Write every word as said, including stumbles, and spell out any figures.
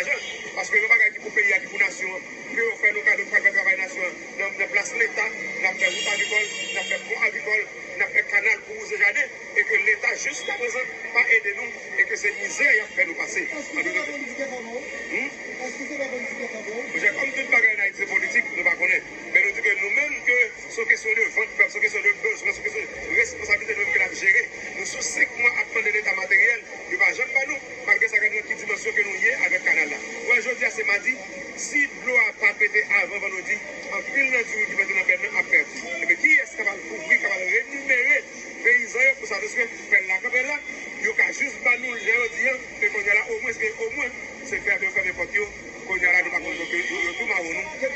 lajan, paske yon bagay ki pou peyi a, ki pou nasyon an, ke yo fè nou kado, pral fè travay nasyon an nan, nan plas Leta, n ap fè wout agrikòl, n ap fè pon agrikòl, n ap fè kanal pou wouze jaden, e ke Leta jiskaprezan pa ede nou, e ke se mizè y ap fè nou pase. Èske se pa politik enfòme w? Hmm? Èske se pa politik enfòme w? Monchè, kòm tout bagay nan Ayiti se politik, nou pa konnen. Men nou di ke nou menm, ke se yon kesyon de vant pèp, se yon kesyon de bezwen, se yon kesyon de responsablite nou menm ke n ap jere. Nou sou senk mwa ap mande Leta materyèl, yo pa janm ba nou, malgre sa, gade nan ki dimansyon ke nou ye avèk kanal la. Ou wè, jodi a se madi, si dlo a pa pete avan vandredi, anpil nan diri ki plante nan plèn nan ap pèdi. Ebyen, kiyès k ap al kouvri, k ap al renimere peyizan yo pou satisfè pèl la kanpe la? Yo ka jis ba nou l jan yo di an, men kounye a la, omwen, se omwen, se fèmen yo fèmen pòt yo, kounye a la, nou pa konn yo, yo, yo tou mawon nou.